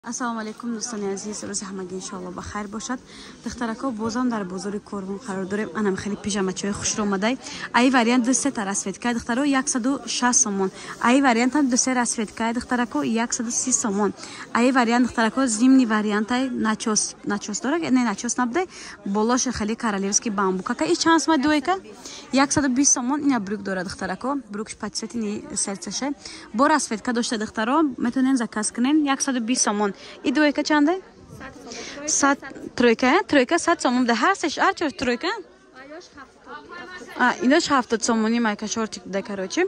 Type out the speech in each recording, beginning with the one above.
Ассалому алайкум, дӯстони азиз. Рӯзи ҳамагӣ, иншоалло, ба хайр бошад. Духтарако, бозам дар бозори Корвон қарор дорем. Анам хеле пижамачои хушро омадай. Аи вариант ду сета расцветка, духтаро, 160 сомон. Аи вариантам ду се расцветка, духтарако, 130 сомон. Аи вариант, духтарако, зимний вариантай, начёс, начёс дора, не, начёс набудай, болош хеле королевский бамбукака. И чанд сума дуэка? 120 сомон. Ина брюк дора, духтарако, брюк под цвети сердцаше, бо расцветка дошта. Духтаро, метавонен заказ кунен, 120 сомон. И двойка чанде? Сад. Тройка, тройка 100 сомон да. Ҳар сеш, ҳар чор тройка. Инош 70 сомони, майка шортик буда, короче,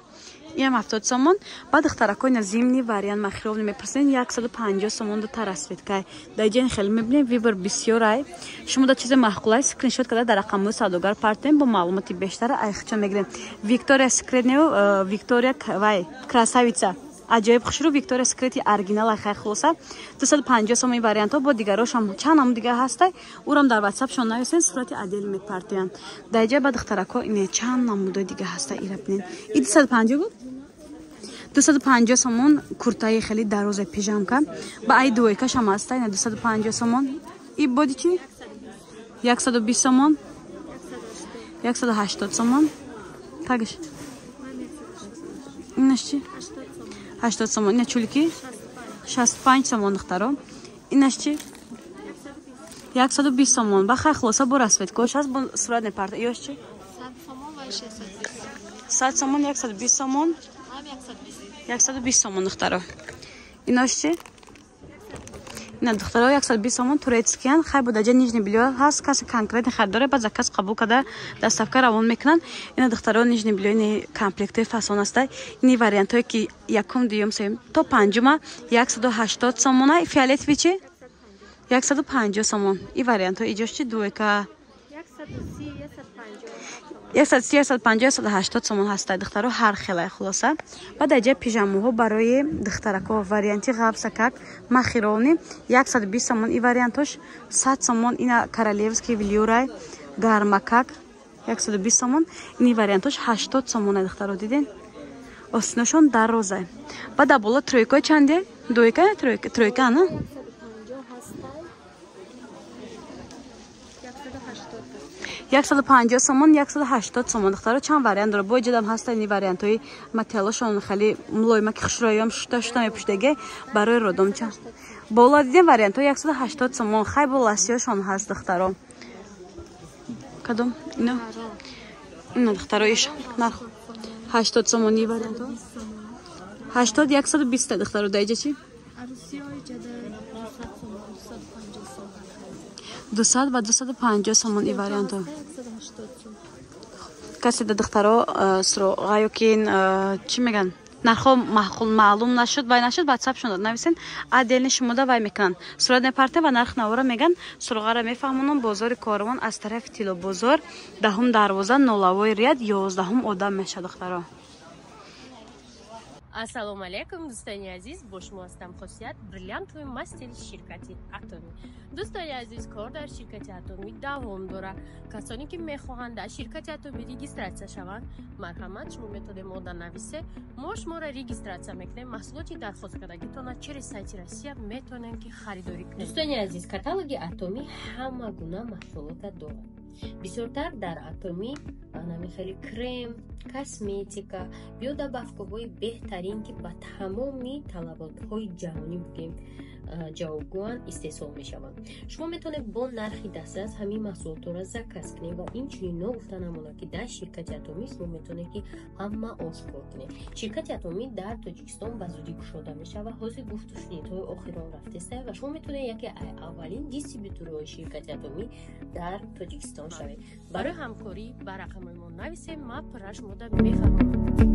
инам 70 сомон. Баъд, духтарако, ина зимний вариант махировни мепурсен, 150 сомон, ду та расцветкай. Дар ҷои хеле мебинем, выбор бисёрай. Шумо да чизе маъқулай, скриншот карда дар рақамҳои савдогар партем, бо маълумоти бештара айхча мегирем. Виктория Секрет не, Виктория вай красавица, аҷоиб хушрӯ, Виктория Секрети оригинал хай. Хулоса, 250 сомони вариантҳо. Бо дигарошам чанд ҳам дига ҳастай, урам дар ватсапшон нависен, сурати отдельно мепартоянд. Дар ҷои ба духтарако, ине чанд намудои дига ҳаста, ира бинен. И 250 буд, 250 сомон, куртаи хеле дарозе, пижамка. Ба ай двойкашам ҳаста, ина 250 сомон. И боди чи? 120 сомон, 180 сомон. Тагиш инаш чи? 80 сомон. Ина чулки 65 сомон, духтаро. Инаш чи? 120 сомон. Ба хай, хулоса, бо расцветкош ҳаст, бо сурат мепарта. Ёш чи? 100 сомон, 120 сомон, 120 сомон, духтаро. Инош чи? Ина, духтаро, 120 сомон, турецкиян. Хай, бо даҷа нижний бельё ҳаст. Каси конкретно харидоре, ба заказ қабул карда, доставка равон мекунанд. Ина, духтаро, нижний бельё, ини комплектҳои фасон аста. Ини вариантҳое ки якум, дуюм, сеюм то панҷума 180 сомона. Фиолетовый чи? 150 сомон. И вариантҳо. Иҷош чи? Двойка 130, 150, 180 сомон ҳаста, духтаро, ҳар хелай. Хулоса, баъд дар ҷои пижамоҳо барои духтарако, варианти ғафсакак махировни, 120 сомон. И вариантош 100 сомон. Ина королевский велюрай, гармакак, 120 сомон. Ини вариантош 80 сомона, духтаро, диден, остиношон дарозай. Баъд дар боло тройко чанде? Двойка, тройка на 150 сомон, 180 сомон, духтаро, чанд вариант дора. Бо иҷодам ҳаста ини вариантҳои материалошон хеле мулоима, ки хушроём шута шута мепӯшдаге барои родомча. Боло дидем вариантҳо 180 сомон. Хай, бо ласиёшон ҳаст, духтаро. Кадом ино? Ина, духтаро, иш нарх 80 сомони, вариантҳо 80, 120-а, духтаро. Даиҷа чи? 200 ва 250 сомон и вариантҳо. Касе да, духтаро, суроға ё ки чӣ мегӯянд, нархҳо маълум нашуд, вай нашуд, ватсапшон нависен, отдельно шумода вай мекунанд, сурат мепарте ва нарх навора мегӯянд, суроғаро мефаҳмонам. Бозори Корвон, аз тарафи Тилобозор, даҳум дарвоза, нолавои ряд, 11-ум одам мешавад, духтаро. Ассалому алайкум, дӯстони азиз, бо шумо ҳастам Хосият, бриллиантовый мастери ширкати Атомӣ. Дӯстони азиз, кор дар ширкати Атомӣ давом дорад. Касоне ки мехоҳанд дар ширкати Атомӣ регистрация шаванд, марҳамат, шумо метавонед мода нависе, мо шуморо регистрация мекунем. Маҳсулоти дархосткардагитона через сайти Россия метавонем ки харидорӣ кунем. Дӯстони азиз, каталоги Атомӣ ҳама гуна маҳсулота дорад. Бисёртар дар Атомӣ нами хеле крем, косметика, биодобавкаҳои беҳтарин, ки ба тамоми талаботҳои ҷаҳонӣ бигем ҷавобгӯянд, истеҳсол мешаванд. Шумо метавонед бо нархи дастрас ҳамин маҳсулотро заказ кунед ва инчунин ногуфта намонад, ки дар ширкати Атомӣ шумо метавонед ки ҳама ошкор кунед. Ширкати Атомӣ дар Тоҷикистон ба зудӣ кушода мешавад. Ҳозир гуфту шунидҳои охирон рафтеста ва шумо метавонед яке аввалин дистрибюторҳои ширкати Атомӣ дар Тоҷикистон шавед. Барои ҳамкорӣ ба рақамҳои мо нависем, ма пурра шумода мефаҳмонам.